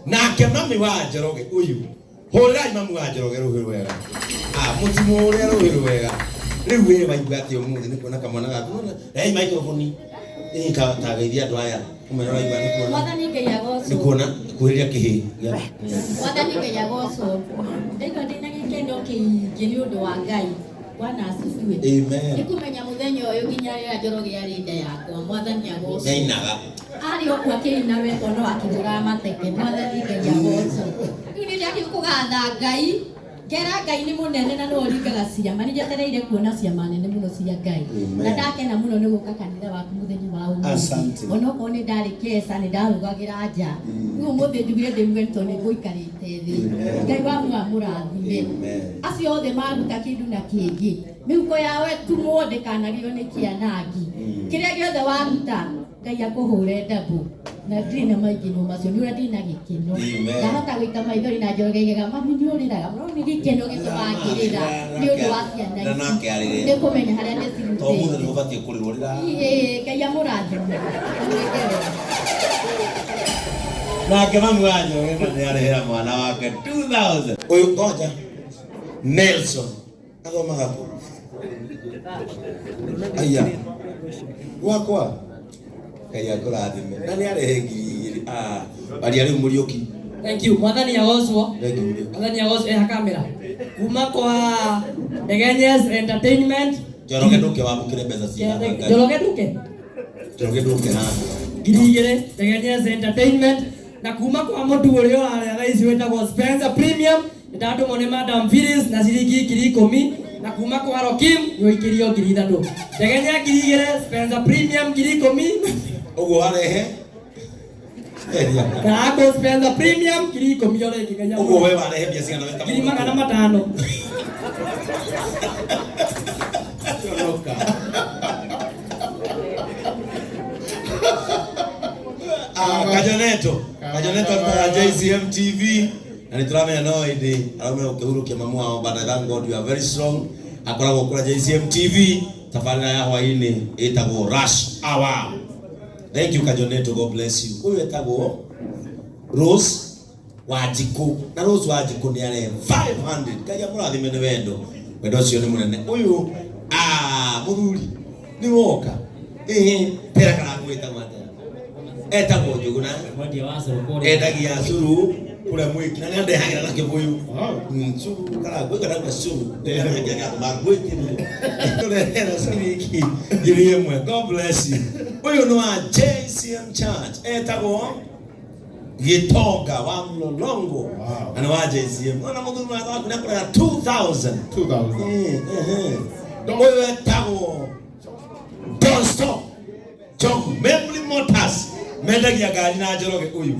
Nake mami wa Njoroge ũyũ, hũrĩrai mami wa Njoroge rũhĩ rwega. Ah, mũtimũhũrĩre rũhĩ rwega. Rĩu we waigua atĩa ũmũthĩ nĩ kuona kamwana gaku? Nĩwona- Rehai microphone. Ĩĩ ta ta geithia andũ aya. Ũmere ũraigua nĩ kuona Mwathani Ngai nĩ agocwo. kuona kuhĩrĩria kĩhĩ. Gĩa- Mwathani Ngai agocwo. Ndaigua ndĩna gĩkeno kĩingĩ nĩ ũndũ wa Ngai. Bwana asifiwe. Amen. Nĩ kũmenya mũthenya ũyũ nginya rĩrĩa Njoroge arĩ nda yakwa. Mwathani agocwo. Nĩainaga. Arĩ o kuo akĩina wetwo no akĩhũraga mateke. Mwathani Ngai agocwo. Rĩu nĩ ndĩrathiĩ kũgatha Ngai. Ngera Ngai nĩ mũnene na nĩwe ũringaga ciama. Nĩ njetereire kuona ciama nene mũno cia Ngai. Amen. Na ndakena mũno nĩ gũka kanitha waku mũthenya wa ũmũthĩ. Asante. Onokorwo nĩ ndarĩ keca nĩ ndarũgagĩra nja. Rĩu ũmũthĩ njugire ndĩ mũgeni tondũ nĩ ngũikarĩte thĩ. Amen. Ngai wa muoyo amũrathime. Amen. Acio othe maruta kĩndũ na kĩngĩ. Mĩhuko yao ĩtumwo ndĩkanagĩo nĩ kĩanangi. Kĩrĩa gĩothe waruta Ngai akũhũre ndabũ. Na ndirĩ na maingĩ no macio nĩ ũrĩa ndĩ na gĩkeno. Amen. Ndahota gũita maithori na Njoroge igega mami nĩ ũrĩraga. No nĩ gĩkeno gĩtũmaga ngĩrĩra nĩ ũndũ wa ciana Na ici. nake arĩre. Nĩ kũmenya harĩa To ũmũthĩ ndĩcirutĩte. nĩ ũbatiĩ kũrĩrwo rĩra. Ĩĩ, Ngai amũrathime. Amwĩke wega. Nake mami wa Njoroge na nĩ arehera mwana wake 2000. Ũyũ ngoja. Nelson athomaga kũ? Aya. Gwakwa. Ngai akũrathime. Na nĩ arehe 2000. Ah, aria rĩu Mũriũki. Thank you. Mwathani agocwo. Thank you Mũriũki. Mwathani agocwo eha kamera. Kuma kwa Ndegenyes Entertainment. Njoroge ndũke wamũkĩre mbeca cigana Ngai. Njoroge Nduke. Njoroge ndũke haha. 2000 Ndegenyes Entertainment na kuma kwa mũtu ũrĩa ũrarĩa thaa ici wĩtagwo Spencer Premium nĩndatũmwo nĩ Madam Phyllis na ciringi 10,000 na kuma kwa Rokim nĩũikĩrio 3,000. Ndegenya 2,000 Spencer Premium 10,000. Ũguo warehe Eria. Karako Spencer Premium 10,000 o rĩngĩ Ngai Ũguo we warehe mbia cigana wĩ ta ngiri mũndũ? 500. Conoka. Ah, Kajoneto. Kajoneto arutaga JCM TV na nĩ tũramenya no hĩndĩ araumire gũkĩhurũkia mamu wao but I thank God you are very strong. Akoragwo kũrĩa JCM TV tabarĩra ya hwaĩ-inĩ ĩtagwo Rush Hour. Thank you Kajoneto, God bless you. Ũyũ etagwo Rose Wanjikũ na Rose Wanjikũ nĩ arehe 500. Ngai amũrathime nĩ wendo. Wendo ũcio nĩ mũnene. Ũyũ ah mũthuri nĩ woka. Ĩhĩ tera karangu wĩtagwo atĩa? Etagwo Njũgũna. Mwendia wa cũrũ kũrĩa. Endagia cũrũ kũrĩa mwĩki na nĩ andehagĩra na kĩbũyũ. Cũrũ karangu ĩkanaga cũrũ. Ngwĩkĩrire. Tũrehera ciringi 1,000. God bless you. Ũyũ nĩ wa JCM Church. Etagwo Gitonga wa Mlolongo. Wow. Na nĩ wa JCM. Ona mũthuri wa waku nĩ akũrega 2000. 2000. Eh, eh. Ũyũ etagwo Don't Stop. John Memory Motors mendagia ngari na Njoroge ũyũ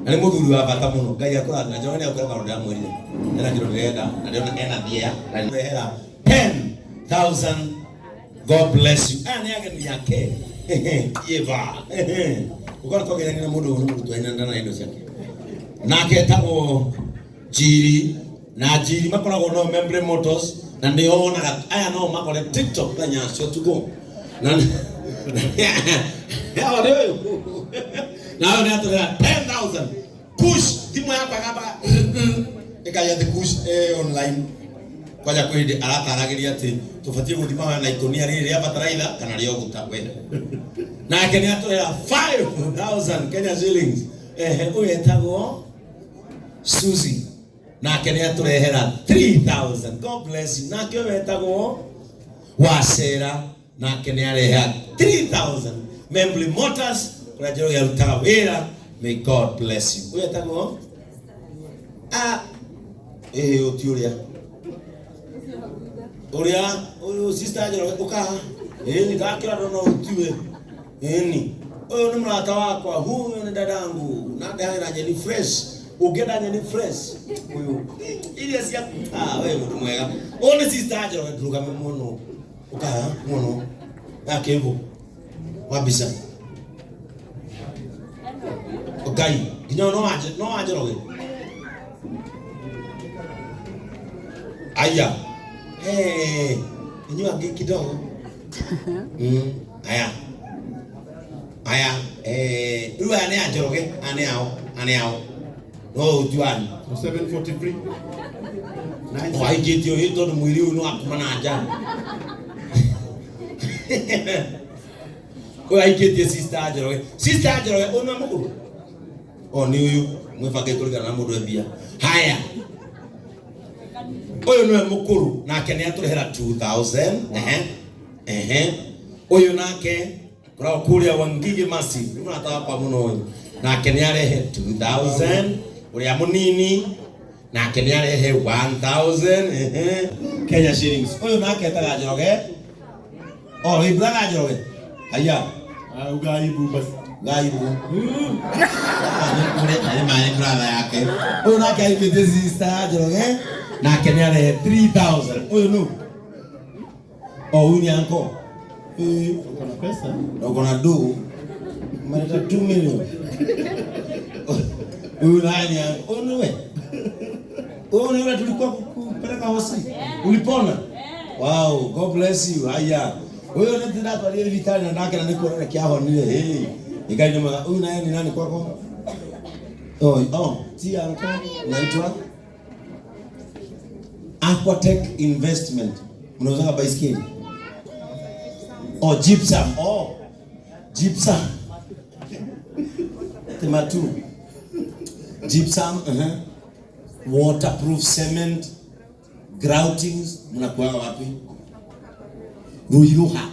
na nĩ mũthuri wa bata mũno. Ngai akũrathime. Njoroge nĩ akũrega kaũndũ ndĩramwĩrire. Ena kĩndũ ndĩrenda na ndĩrona ena thĩa na nĩrehera 10,000. God bless you. Aya nĩ ageni ake. Eva. Ũkorwo twageithania na mũndũ ũyũ nĩ mũrutwo ena ndana indo ciake. Nake etagwo Njiri na Njiri makoragwo no Membre Motors na nĩo wonaga aya no makore TikTok thaa inya cia ũtukũ. Na nĩ ũyũ. Na ũyũ nĩ atũrera 10,000. Kush thimũ yakwa ĩgambaga ĩkaria atĩ Kush eh online. Kwanja kwĩ hĩndĩ arataragĩria atĩ tũbatiĩ gũthiĩ mahoya na ikũnia rĩrĩ rĩa bataraitha kana rĩa ũguta we. Nake nĩ atũrera 5000 Kenya shillings. Ehe, ũyũ etagwo Suzy. Nake nĩ atũrehera 3000. God bless you. Nake ũyũ etagwo Wacera. Nake nĩ areha 3000. Membly Motors kũrĩa Njoroge arutaga wĩra. May God bless you. Ũyũ etagwo ah ĩĩ ũti ũrĩa ũrĩa ũyũ sister Njoroge ũka ĩĩ ndakĩra ndona ũtiwe ĩni ũyũ nĩ mũrata wakwa huyu nĩ dadangu na ndehagĩra nyeni fresh ũngĩenda nyeni fresh ũyũ iria cia ah we mũndũ mwega ũyũ nĩ sister Njoroge ndũrũgame mũno ũka mũno gakĩvu wa mbica Ngai nginya no wa no wa Njoroge aya hey inyuĩ angĩ kidogo aya aya eh rĩu aya nĩ a Njoroge aya nĩ ao aya nĩ ao. No ujuani. 743. Waikĩtio ĩ tondũ mwĩrĩ ũyũ nĩ wakuma na nja. Ũyũ aikĩtie sister Njoroge. Sister Njoroge ũyũ nĩ mũkũrũ. O nĩ ũyũ mwĩbangĩte kũringana na mũndũ mbia. Haya. Ũyũ nĩwe mũkũrũ nake nĩ atũrehera 2000. Ehe. Ehe. Ũyũ nake koragwo kũrĩa Wangige Massive. Nĩ mũrata wakwa mũno ũyũ. Nake nĩ arehe 2000. Ũrĩa mũnini nake nĩ arehe 1000 ehe Kenya shillings. Ũyũ nake etaga Njoroge. Oh, wĩmburaga Njoroge. Haya. Ugaibu basi. Gaibu. Nĩ maĩ brother yake. Ũyũ nake aimĩte sister ya Njoroge. Nake nĩ arehe 3000. Ũyũ nũ? Oh, huyu ni anko. Eh, Uko na pesa? na uko na do. Umeleta 2 million. Huyu naye ni anko. Huyu ni wewe. Huyu ni yule tulikuwa kupeleka hosi. Ulipona? Wow, God bless you. Haya. Huyo ni tindatwarire thibitarĩ na ndakena nĩ kuona kĩahonire. Hey. Ikai nyuma. Huyu naye ni nani kwako? Oh, oh, si anko. Unaitwa Aquatech Investment. Mnauzanga baiskeli? Oh, gypsum. Oh. Gypsum. Tema tu. Gypsum, uh-huh. Waterproof cement, groutings, mnakuanga wapi? Ruiruha.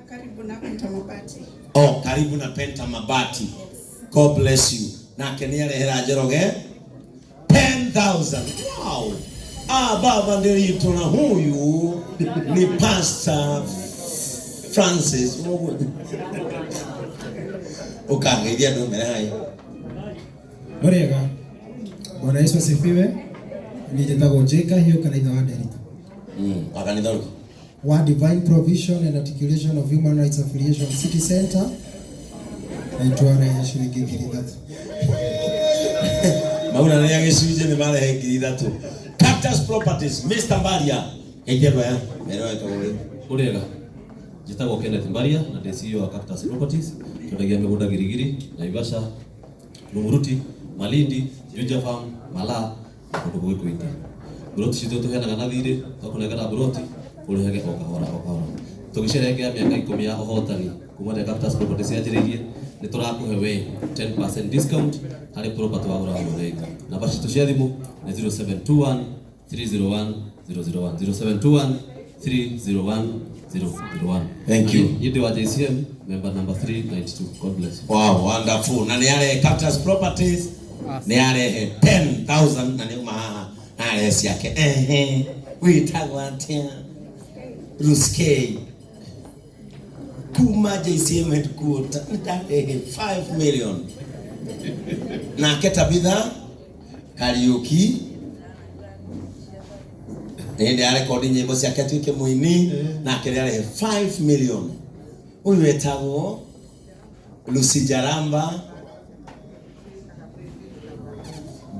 Karibu na Penta Mabati. Oh, karibu na Penta Mabati. God bless you. Nake nĩ arehera Njoroge 10,000. Wow. Ah, baba ndirito na huyu ni Pastor Francis. Ukangeithia andũ mbere hai. Muriega. Bwana Yesu asifiwe. Niĩ njĩtagwo J Kahiũ kanitha wa Nderitũ. Wa kanitha ũrĩkũ? Wa Divine Provision and Articulation of Human Rights Affiliation City Center. Na itwarehe ciringi 3,000. Mauna nĩ agĩcunjĩ nĩ marehe 3,000. Cactus Properties, Mr. Mbaria. Geithia andũ aya. Mere wetagwo rĩ? Uriega njĩtagwo Kenneth Mbaria na ndĩ CEO wa Cactus Properties twendagia mĩgũnda Girigiri, Naivasha, Rumuruti, Malindi, Juja Farm, Malaa na kũndũ kũngĩ kũingĩ. Mburoti citũ tũheanaga na thirĩ, twakũnengera mburoti ũrĩhage o kahora o kahora. Tũgĩcerehekea mĩaka 10 ya ũhotani kuma rĩrĩa Cactus Properties yanjĩrĩirie, nĩ tũrakũhe we 10% discount harĩ property wagũra mĩgũnda itũ. Namba citũ cia thimũ nĩ 0721 301 001 0721 301 001. Thank you. Niĩ ndĩ wa JCM member number 392. God bless you. Wow, wonderful. Na nĩ arehe Cactus Properties, nĩ arehe 10,000 na nĩ uma haha na arehe ciake. Ehe. Wĩtagwo atĩa? Ruskei. Kuma JCM headquarter nĩ ndarehe 5 million. Nake Tabitha Kariuki nĩ hĩndĩ ya rekondi nyĩmbo ciake atuĩke mũini nake nĩ arehe 5 million. Ũyũ wetagwo Lucy Jaramba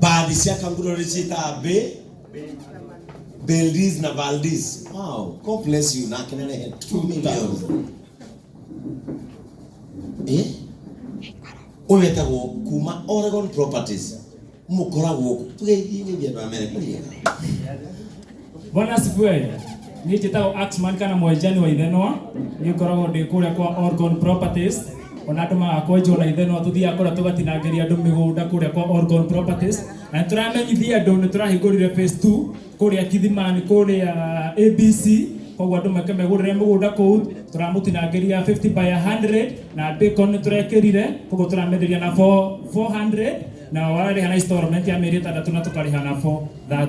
baadhi cia kanguro nĩ ciĩtaga Be Beldiz na Valdis. Wow, God bless you. Nake nĩ arehe 2 million. Eh? Ũyũ wetagwo kuma Oregon Properties. Mũkoragwo kũ? Tũgeithie geithie andũ a Amerika kũrĩ Bwana asifiwe. Niĩ njĩtagwo Axman kana Mwenjani wa Ithenwa. Niĩ ngoragwo ndĩ kũrĩa kwa Orgon Properties. Ona andũ magakwenjwo na Ithenwa tũthiaga kũrĩa tũgatinangĩria andũ mĩgũnda kũrĩa kwa Orgon Properties. Na nĩ tũramenyithia andũ nĩ tũrahingũrire phase 2 kũrĩa Kithimani kũrĩa ABC. Koguo andũ meke megũrĩre mĩgũnda kũu tũramũtinangĩria 50 by 100 na bacon nĩ tũrekĩrire koguo tũramenderia na 400 na warĩha na installment ya mĩeri 6 na tũkarĩha na 430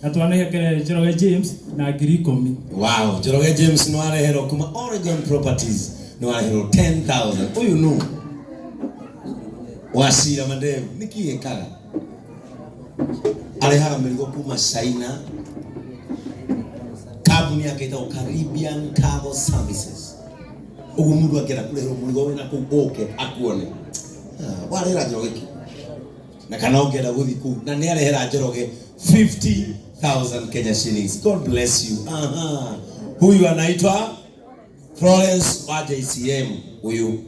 na twanehekere Njoroge James na 10,000. Wow, Njoroge James nĩ wareherwo kuma Oregon Properties nĩ wareherwo 10,000. Ũyũ nũ? Wacira Mandevu nĩkĩ ekaga? Arehaga mĩrigo kuma China. Kambuni yake ĩtagwo Caribbean Cargo Services. Ũguo mũndũ angĩenda kũreherwo mũrigo wĩna kũu ũke akuone. Ah, warehera Njoroge kĩ? Na kana ũngĩenda gũthiĩ kũu na nĩ arehera Njoroge 50,000 Kenya shillings. God bless you. Aha. Huyu anaitwa Florence wa JCM huyu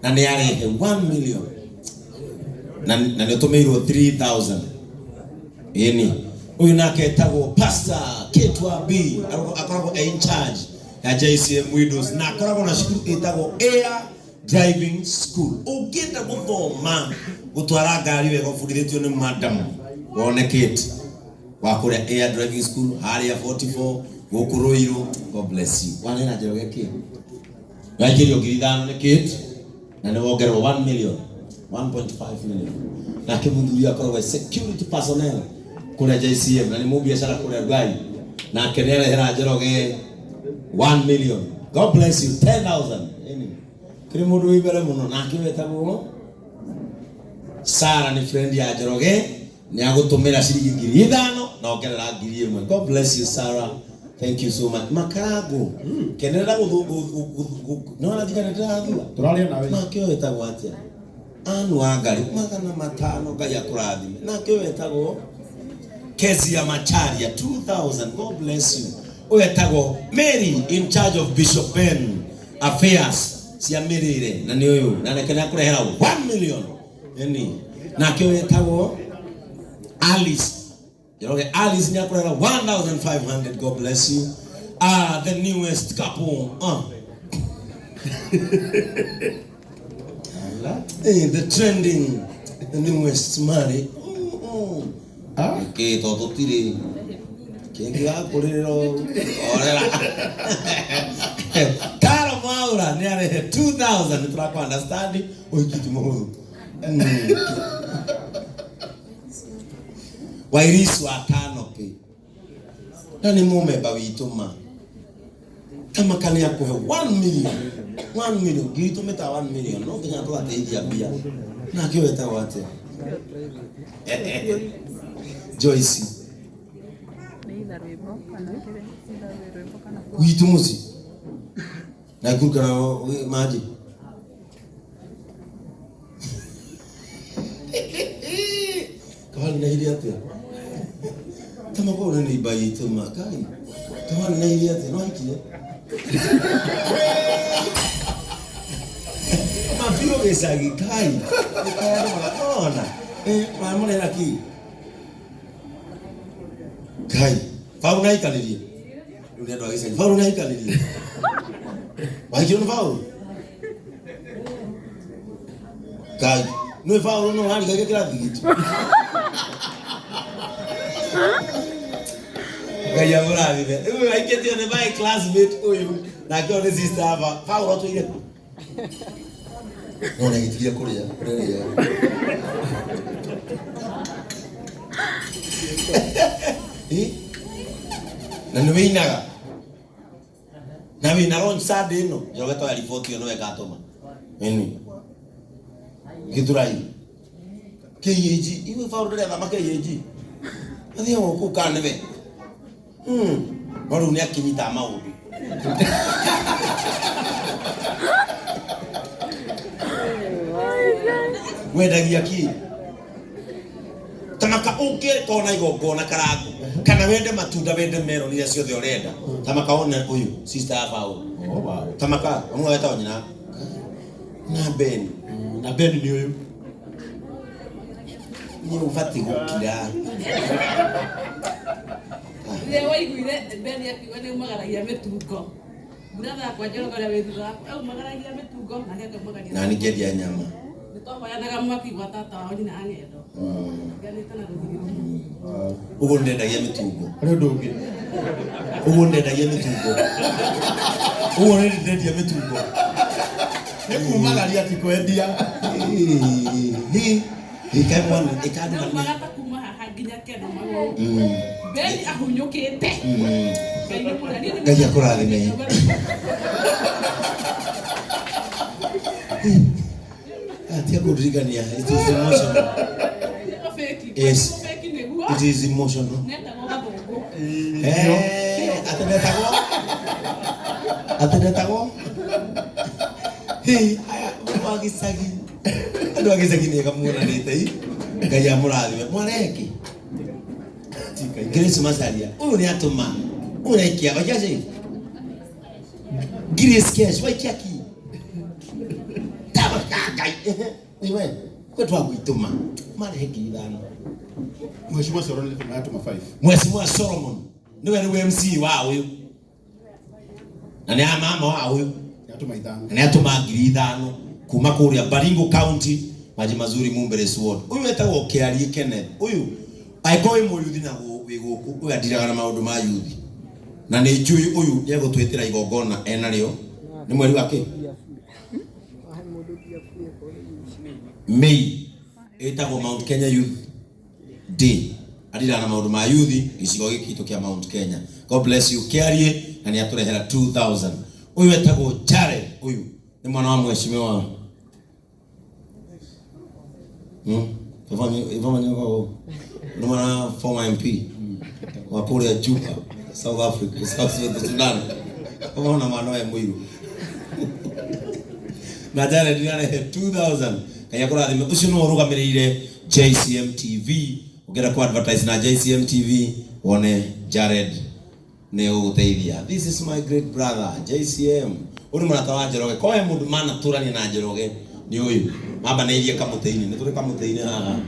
na nĩ arehe 1 million. Na nä å tå mä irwo 3000. Ĩni ũyũ nake etagwo Pastor K2B, akoragwo e in charge ya JCM Widows na akoragwo na cukuru ĩtagwo Air Driving School. Ũngĩenda gũthoma gũtwara ngari wega ũbundithĩtio nĩ madam wone Kate wa kũrĩa Air Driving School harĩa 44 gũkũ Ruiru. God bless you. Wanena Njoroge kĩ waikĩrio 5,000 nĩ Kate na nĩ wongererwo 1 million 1.5 million. Nake mũthuri akoragwo e security personnel kũrĩa JCM na nĩ mũbiacara kũrĩa Ngai, nake nĩ arehera Njoroge 1 million. God bless you. 10,000. Ĩni kĩrĩ mũndũ wĩ mbere mũno nake wetagwo Sara, nĩ friend ya Njoroge, nĩ agũtũmĩra ciringi 5,000 na ongerera 1,000. God bless you, Sarah, thank you so much. Makarango kenerera no na ndĩrathua. Tũraria nawe. Nake ũyũ wetagwo atĩa? Anu wa Ngari 500, Ngai akũrathime. Nake ũyũ wetagwo Kezia Macharia 2000. God bless you. Ũyũ wetagwo Mary in charge of Bishop Ben affairs cia mĩrĩre na nĩ ũyũ na nake nĩ akũrehera 1 million. Ĩni nake ũyũ wetagwo Alice Njoroge Alice nĩ akũrehera 1500. God bless you. Ah, the newest couple. The trending, the newest married. Kä to tå tirä kä ngä gakå rä rä orera Karo Mwaura nä arehe 2000. Nä tå rakå understand å hiki ti må hå thå. Wairici wa Canopy na nä mũmemba witũ ma tamaka nä akũhe 1 million 1 million ngiri tå mä ta 1 million no nginya tũgateithia mbia. Nake wetagwo atĩa? Joyce gwitũ mũciĩ Nakuru kana maji kawali na hili atĩa tamaka ũrĩa nĩ imba itũ ma kai kawali na hili atĩa no hikire mabiro gĩcagi kai ona mamũrera ki kai Paul na ikanĩrie rĩu nĩ andũ a gĩcagi. Paul na ikanĩrie wahikirwo nĩ Paul kai nĩ Paul no warigagia kĩrathi gitũ. Ngai amũrathime. Rĩu aikĩtio nĩ my classmate ũyũ nake ũyũ nĩ sister aba Paul atũire kũ no nĩ agĩtigire kũrĩa kũrĩa. Na nĩ wĩinaga na wĩna launch Sunday ĩno Njoroge toya riboti ĩyo nĩwe ngatũma. Ĩni Gĩthũrai KAG iwe Paul ndĩrethama KAG athiaga kũu kana nĩwe no rĩu nĩ akĩnyitaga maũndũ. Wendagia kĩ tamaka ũngĩkona igongona karango kana wende matunda wende melon iria ciothe ũrenda tamaka one ũyũ sister ya Paul tamaka ũmwe wetagwo nyina na Ben Na Ben nĩ ũyũ. Nĩ ũbatiĩ gũkira. Rĩrĩa waiguire Ben akiuga nĩ aumagaragia mĩtungo. Brother yakwa Njoroge ũrĩa wĩ thutha wakwa aumagaragia mĩtungo nake akaumagaria. Na ningĩendia nyama. Nĩ twahoyanaga mwaki gwa tata wao nyina wa ng'endo. Nganĩte na rũthirũ. Ũguo nĩndendagia mĩtungo. Harĩ ũndũ ũngĩ. Ũguo nĩndendagia mĩtungo. Ũguo nĩndendia mĩtungo. Nĩ kumagaria ti kwendia. Ikae mwana ikanduma. Naumaga ta kuma haha nginya Keno magũrũ. Ben ahunyũkĩte. Ngai nĩ mũnene. Ngai akũrathime. Atia kũndirikania. It is emotional. Yes. It is emotional. Netagwo Gathũngũ. Atĩ netagwo? Atĩ netagwo? Hĩ, aya andũ a gĩcagi. Andũ a gĩcagi nĩ ega muonanĩte i. Ngai amũrathime. Mwareke. Grace Macharia. Ũyũ nĩ atũma. Ũyũ nĩ aikia. Waikia cĩ? Grace Cash. Waikia ki? Tama Ngai. Nĩ we. Kwe twagwituma marehe 5,000. Mheshimiwa Solomon atuma 5. Mheshimiwa Solomon niwe rĩu MC wa ũyũ na nĩ a mama wa ũyũ Atuma 5. Na nĩ atũma 5,000 kuma kũrĩa Baringo County, Maji Mazuri, Mumbere Ward. Ũyũ wetagwo Kĩarie Kenneth. Ũyũ angĩkorwo wĩ mũyuthi na wĩ gũkũ, ũyũ andiraga na maũndũ ma yuthi na nĩ njũĩ ũyũ nĩ egũtwĩtĩra igongona enarĩo nĩ mweri wa kĩ May, ĩtagwo Mount Kenya Youth Day. Arira na maũndũ ma yuthi gĩcigo gĩkĩ gitũ kĩa Mount Kenya. God bless you Kĩarie, na nĩ atũrehera 2000. Ũyũ etagwo Jared, ũyũ nĩ mwana wa mheshimiwa. Nĩ mwana wa former MP wa kũrĩa Juba, South Africa, South Sudan. Ona mwana we mũirũ na Jared nĩ arehe 2000. Ngai akũrathime. Ũcio nĩwe ũrũgamĩrĩire JCM TV. Ũngĩenda ku advertise na JCM TV wone Jared nĩ ũgũteithia. This is my great brother JCM. Ũyũ nĩ mũrata wa Njoroge. Kwa he mũndũ manatũrania na Njoroge nĩ ũyũ. Mambanĩirie kamũtĩ-inĩ. Nĩ tũrĩ kamũtĩ-inĩ haha.